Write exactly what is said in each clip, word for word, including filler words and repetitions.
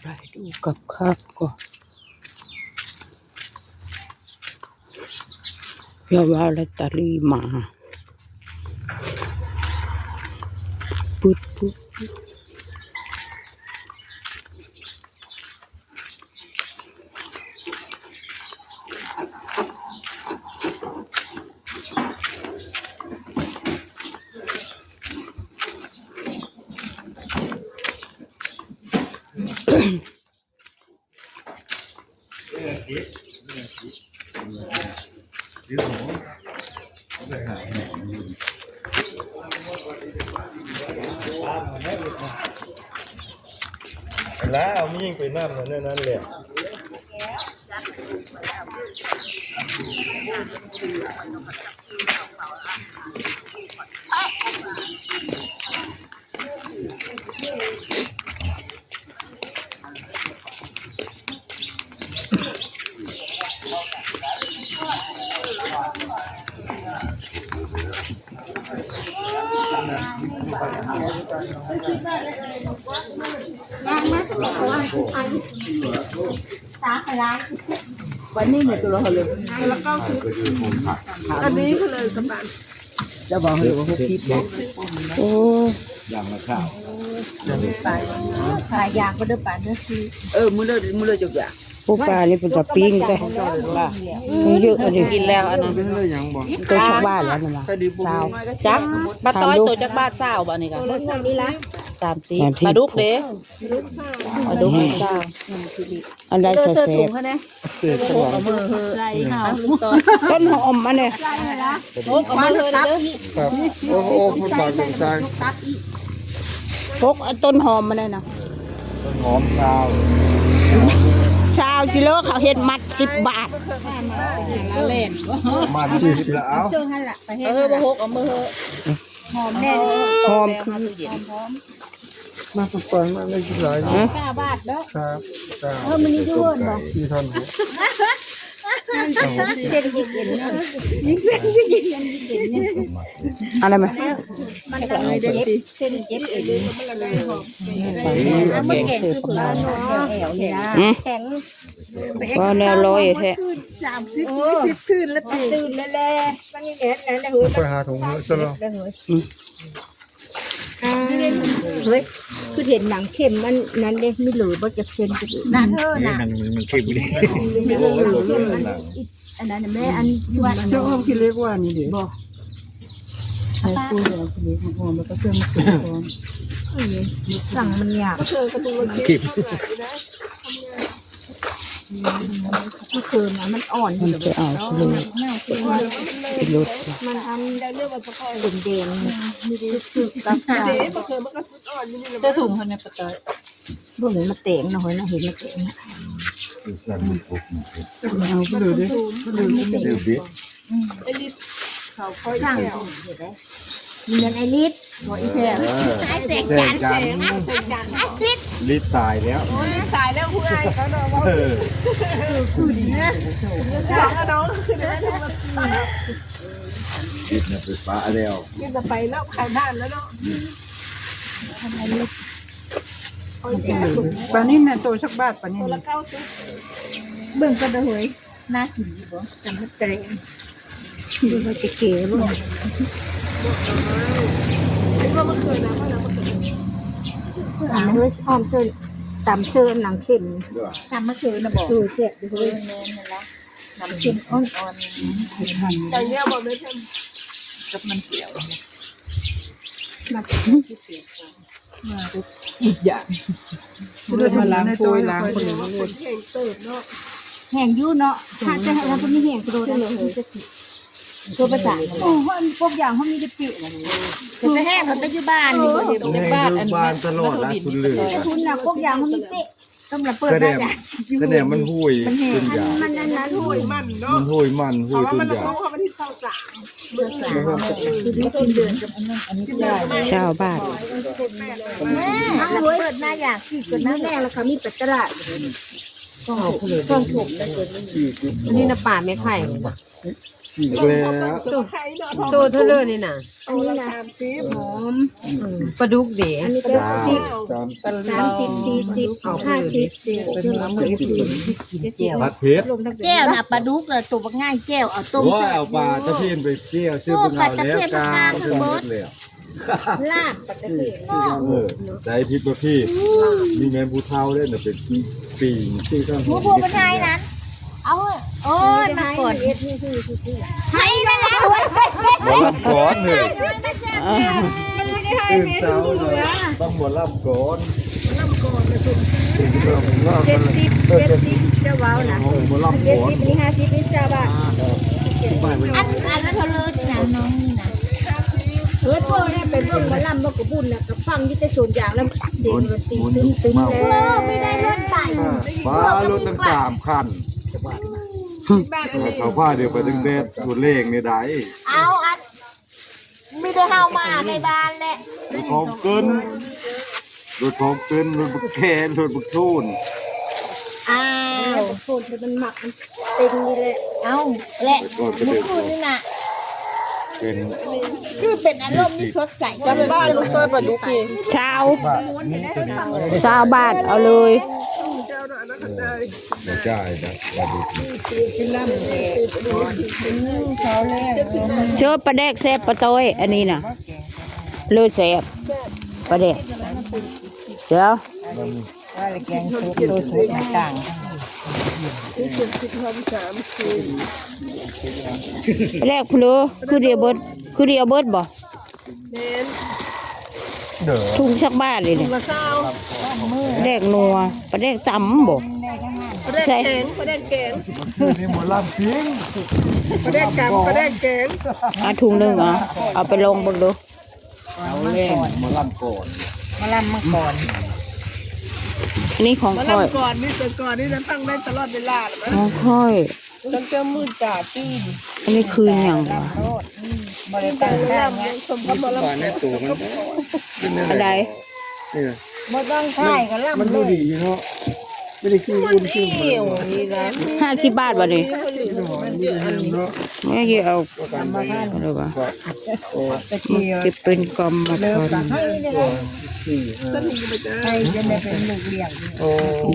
ไปดูกับข้าวก่อน เดี๋ยวว่าลอตเตอรี่มา ปึ๊ดปึ๊ดปึ๊ด แล้วเอามียิงไปนั่นนั่นนั่นเลย วันนี้เนี่ยตัวละเท่าไหร่ อันนี้ก็เลยสบาย เจ้าบอกให้รู้ว่าหกสิบ โอ้ อย่างละข้าว ไป ขายยางก็เด้อ ป่านเด้อ เออ มื้อเลิศ มื้อเลิศจบอย่าง โอ้ ปลานี่เป็นตะปิ้งจ้ะ อืม เยอะอันนี้ กินแล้วอันนั้น เป็นเรื่องหยังบ่ ตัวจักบาทแล้วนั่นน่ะ ซาว จัก ปลาต้อย ตัวจักบาท ซาวบ่ อันนี้ก็ ตัวละสามสิบ สามสิบ สามสิบ ปลาดุกเด้ ปลาดุก ซาว อันใด๋แซ่บๆ เออ เอามือเฮ้อ ใส่ข้าวต้น ต้นหอมอันนี้ โอ้ เอามือเฮ้อเด้อ ครับ โอ้โห พูดปากเป็นใจ พกไอ้ต้นหอมมาเลยนะ ต้นหอมซาว ซาวสิโล เขาเฮ็ดมัดสิบบาท เล่น มาสี่สิบแล้ว เอา ช่วงนั้นแหละ ไปเฮ็ด เออ บ่หก เอามือเฮ้อ หอมแน่ หอมคือ มาปล่อยมาได้กี่หลาย ฮะ เก้าบาทเด้อ ครับ เก้า เออ มันนี่อยู่บ่ ที่ท่าน เส้นเย็นๆ เนาะ ยิ่งเส้นยิ่งเย็น อะไรมา มันก็เลยเจ็บ เส้นเจ็บเอง เอามาแกงคือปลาเนาะ แอวนี่นะ อืม แข็ง ว่าแนวลอยแท้ คืนสามสิบ สี่สิบ คืนแล้ว ตื่นแล้วแหละ มันยังแอดนั้นนะเฮ้ย ไปหาถุงเฮ้ยซะแล้ว อืม เฮ้ย คือเห็นหนังเข้มมันนั้นเด้ มีเหลือบ่จักเส้นก็ดี นั่นเออน่ะ มันเข้มเลย อันนั้นน่ะแม่ อันที่ว่า เจ้าอ้อมขี้เหล็กว่านี่เด้ บ่ ใส่ปูแล้วขี้เหล็กมาอ้อม แล้วก็เครื่องมาเคี่ยวก่อน สั่งมันยาก เข้ม เมื่อคืนนะมันอ่อนอยู่ มันจะเอาขี้เหล็กไปลด มันอันแดงๆ มีคือกับ เจ๊เมื่อคืนมันก็สุดอ่อนอยู่นี่แหละ เจ้าถุงคนนี้ปะตอย บ่เห็นมาแต่งนะเฮ้ยนะ เห็นมาแต่งนะ เอาไปเลยดิ ไปเลยดิ เดี๋ยวดิ ไอ้ลิศเขาเขาอีกแล้ว เงินไอ้ลิศ บ่อีแพง เออ ไอ้แสงจันทร์ แสงจันทร์ ไอ้ลิศ ลิศตายแล้ว โอ้ย ตายแล้วผู้อ้ายเขาเนาะ เออ คือดีนะ เรื่องราวน้องคือได้มาซื้อ ลิศเนี่ยไปปะแล้ว ลิศจะไปแล้ว ขายบ้านแล้วเนาะ ปลานิ่นน่ะ ตัวสักบาท ปลานิ่น ตัวละเก้าสิบ เบิ่งก็ได้เฮ้ย น่ากินอยู่บ่ จำมันใจ ดูว่าจะเก๋บ่ คิดว่ามันเคยนะ มันนะมันเคย อ่า เฮ้ย หอมเชิญ ตำเชิญหนังเข็ม ตำมะเขือนะบอก เออ แซ่บอยู่ เอ เฮ้ย อ แม่นนั่นละ น้ำเค็มอ่อนๆ แต่เนี่ยบอกเลยเค็ม กับมันเปรี้ยว มาจากที่เปรี้ยว มาอีกอย่าง เลือดมาล้างโคยล้างคนอื่น คนแห้งเติบเนาะ แห้งอยู่เนาะ ถ้าจะให้เราคนนี้แห้งกระโดดนะ ตัวภาษา โอ้โห อันพวกอย่างเขามีได้เปะ แต่จะแห้งเขาจะอยู่บ้านอยู่บ่เห็น แห้งอยู่บ้านตลอดนะ คุณลืม แต่คุณน่ะพวกอย่างเขามีเปะ ต้องมาเปิด คะแนน หน้าจ้ะ คะแนนมันห่วย มันแห้ง เป็นยา มันอันนั้นห่วยมันเนาะ มันห่วยมันห่วยเป็นยา เพราะว่ามันต้องเข้ามาที่เศร้าสาม เบอร์สาม คือที่สิ้นเดือนกับอันนั้น อันนี้ได้ ชาวบ้าน แม่ เอาเว้ย เปิดหน้าอยากสิเกิดหน้าแม่แล้วเขามีปัตตะระ ต้องเอาไปเลย ต้องถูก อันนี้นะป่าแม่ไข่ อีกแล้ว ตัวไข่ โตเท่าเลยนี่น่ะ อันนี้นะ สามสิบ หอม อืม ปลาดุกเด้ อันนี้ก็ จ้า สิบ สามสิบ สามสิบ สี่สิบ เอาไปเลย ห้าสิบ เจ็ดสิบ เจ็ดสิบ กินแจ่ว ผัดเผ็ด แจ่วน่ะ ปลาดุกน่ะ ตัวบักง่ายแจ่ว เอาต้ม โอ้ย ใส่ เอาปลาตะเพียนไปแจ่ว ซื้อ โอ้ เพิ่งเอาแล้ว ปลาตะเพียน กลาง ปลากระ ทั้งหมดแล้ว ลาบปลาตะเพียน เออ ใส่พริกบ่พี่ มีแม่นผู้เฒ่าเด้น่ะ เป็นปีงที่ข้าง หมูพวงมันไทยนั้น เอา โอ้ย มาก่อน ให้นั่นแหละ หมอลำก่อนเลย มันไม่ได้ให้ ตื่นเช้าเลย ต้องหมอลำก่อน เจ็ดสิบ เจ็ดสิบ จะว้าวนะ หมอลำก่อน เจ็ดสิบ นี่ ห้าสิบ นี่ ซาวบาท อัน อันนั้นเท่าเลยนะ น้องนี่นะ เออ พ่อเนี่ยไปเบิ่งหมอลำบ่กะบุญน่ะ กะฟังอยู่แต่สวนยางแล้ว เสียงดนตรีตึ้มๆ แล้ว ไม่ได้เงินไป อ่า ฟ้ารถตั้งสามคัน เขาพาเดี๋ยวไปตั้งแต่ตัวเลขนี่ได้ เอาอัน มีแต่เฮามาในบ้านแหละ รถของเกิน รถของเกิน รถบักแคน รถบักโทน อ้าว โทนมันหมักมันเต็มนี่แหละ เอ้า และ แต่ก่อนก็ เมื่อคืนนี่น่ะ เป็น คือเป็นอารมณ์ที่สดใส จำบ้านลูกต้อยปลาดุกนี่ เช้า เช้าบาทเอาเลย บ่จ่ายนะปลาดุกนี่ เชิญปลาแดกแซ่บปลาต้อย อันนี้น่ะ เลยแซ่บ ปลาแดก เดี๋ยว ว่าแกงสุก ตัวสุกต่าง ปลาแดกพะโล้ คือเดียวเบิด คือเดียวเบิดบ่ แม่น เด้อ ถุงจักบาทนี่ ถุงละซาว ปลาแดกนัว ปลาแดกตำบ่ ปลาแดกแกง ปลาแดกแกง นี่หมอลำจริง ปลาแดกกำ ปลาแดกแกง อ่ะ ถุงหนึ่งอ่ะ เอาไปลองเบิ่งดู เอาแรงหมอลำก่อน หมอลำมาก่อน อันนี้ของ หมอ ข้อย ลำก่อน นี่แต่ก่อนนี่จะตั้งได้ตลอดเวลาเลย ของข้อย ตั้งแต่มื้อจ่าตื่น อันนี้คือหยังวะ บ่ได้ตั้งใจนะ สมกับหมอลำก่อน ในตู้มัน อันใด นี่นะ บ่ต้องถ่ายก็ลำ มันดูดีอยู่เนาะ ไม่ได้ขี้ มัน อุ่นขี้ เหี่ยวนี่นะ ห้าสิบบาทบ่นี่ มันเยอะอันนี้ ไม่ได้เอา กรรมพันธุ์ อะไรวะ โอ้ ตะกี้ เก็บเป็นกรรมพันธุ์ สี่ห้า ให้จะได้เป็นลูกเลี้ยง โอ้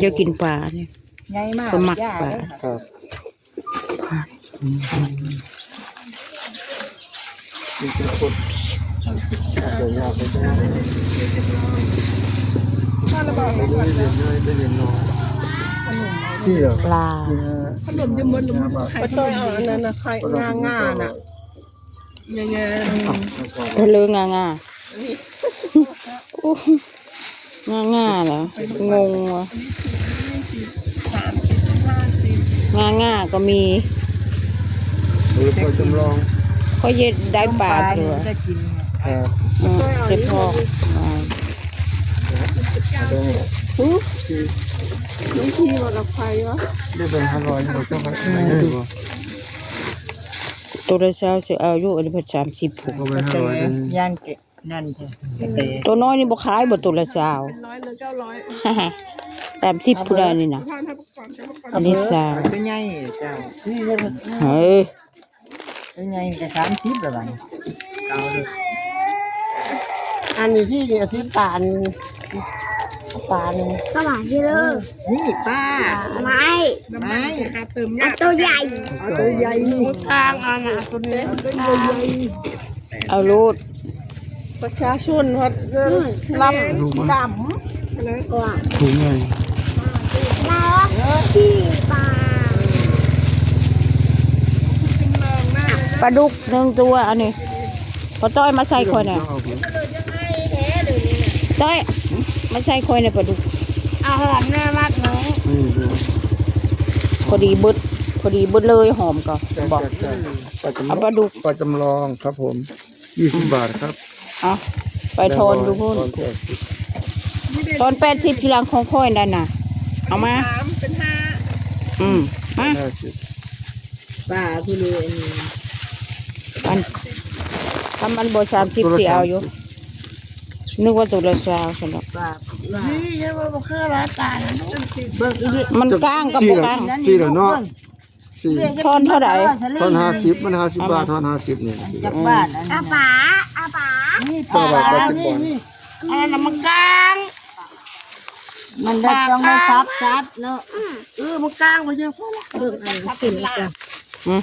จะกินปลาเนี่ย ใหญ่มาก ก็มักปลา ครับ นี่เหรอ ปลา ขนมจะหมดแล้ว ปลาต้อยเอาอันนั้นนะ ไข่งาๆ น่ะ งาๆ ทะเลงางา โอ้ งางาเหรอ งงวะ งางาก็มี หรือพอจำลอง ข้อยเฮ็ดได้ปลาตัว ได้กิน ครับ อืม เฉพาะ อ่า เอาตรงนี้ อู้ สี่ บางทีมันเอาไปวะ ได้เป็นห้าร้อย หมดก็ไป อืม ได้บ่ ตัวละซาวสิเอาอยู่ อันนี้เพิ่นสามสิบพุ้น ก็เป็นห้าร้อย ย่างเกะ นั่นเถอะ ตัวน้อยนี่บ่ขายบ่ ตัวละซาว เป็นร้อยหรือเก้าร้อย สามสิบพุ้นได้นี่นะ ท่านให้ก่อน อันนี้ซาว ตัวใหญ่เจ้า เฮ้ย ตัวใหญ่ก็สามสิบแล้วบัดนี้ เอาเลย อันนี้ที่เดียวที่ปาน ปาน สวัสดีเลย นี่ป้า ไม้ ไม้ เอาตัวใหญ่ เอาตัวใหญ่ ทางอันน่ะ เอาตัวนี้ เอาโลด ประชาชนฮอด อืม ลำดำ ถุงใหญ่ แล้วที่ปลา ปลาดุกหนึ่งตัว อันนี้ พ่อต้อยมาใส่ข้อยแหน่ ต้อย มาใส่ข้อยแหน่ปลาดุก เอาหอมแหน่มัดหนึ่ง นี่ดู พอดีเบิด พอดีเบิดเลยหอมก็ ใช่ บอก ใช่ ใช่ เอาปลาดุก ปลาจำลองครับผม ยี่สิบบาทครับ เอาไปทอนดูพุ้น ทอนแปดสิบ ทอนแปดสิบ ทีหลังของข้อยนั่นน่ะ เอามา สามเป็นห้า อืม มา ห้าสิบ ปลาผู้เรียน อัน ถ้ามันบ่สามสิบ ตัวละ สิเอาอยู่ สามสิบ นึกว่าตัวละซาวซั่นดอก ปลา นี่ยังว่าบ่คือหลายปลานะลูก เบิ่งอีก มันก้างกับบ่ก้าง สี่เหรอเนาะ สี่ ทอนเท่าไหร่ ทอนห้าสิบ มันห้าสิบบาท ทอนห้าสิบ นี่ จักบาท อันนี้ อาป๋า อาป๋า นี่ เก้าบาท เก้าสิบบาท นี่ นี่ อันนั้นน่ะมันกลาง มันได้ต้องได้ซับซับเนาะ เออ มันกลางไปเยอะพอละ เออ อันนี้กินแล้วจ้ะ อืม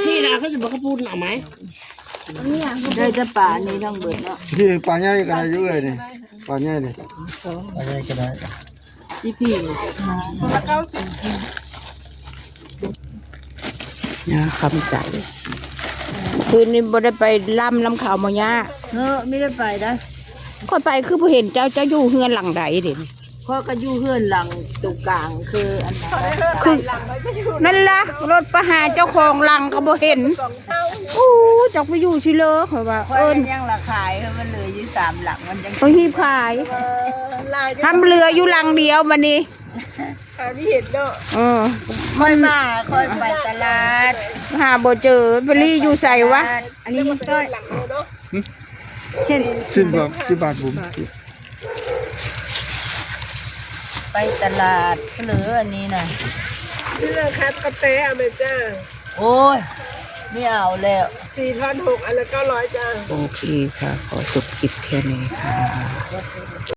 ที่นาเขาจะบอกเขาพูดหน่อไหม ได้แต่ปลานี่ทั้งเบิดเนาะ พี่ ปลาใหญ่ก็ได้อยู่เลยนี่ ปลาใหญ่นี่ ปลาใหญ่ก็ได้ พี่พี่ ย่าคำใจ คืนนี้บ่ได้ไปล่ำนำเขาบ่ย่า เออ ไม่ได้ไปได้ ข้อยไปคือบ่เห็นเจ้า เจ้าอยู่เฮือนหลังใดเดี๋ยวนี้ ข้อยก็อยู่เฮือนหลังตรงกลาง คืออันนั้น คือ นั่นล่ะ รถไปหาเจ้าของหลังก็บ่เห็น อู้ จักไปอยู่ซิเลอ ข้อยว่า ข้อย เอิ้น ยังละขาย มันเหลืออยู่สามหลัง มันยัง ต้องหีบขาย เออ หลาย ทำเหลืออยู่หลังเดียวบัดนี้ ขายไม่เห็นเนาะ เออ ข้อยมา ข้อยไปตลาด หาบ่เจอ ไปลี่อยู่ไสวะ อันนี้ก็ หลังเลยเนาะ เช่น สิบบาท สิบบาทบุ๋ม ไปตลาดเหลืออันนี้นะ ซื้อคัดกระแตอเมจ้า โอ้ย ไม่เอาแล้ว สี่พันหก อันละเก้าร้อยจ้า โอเคค่ะ ขอจบคลิปแค่นี้ค่ะ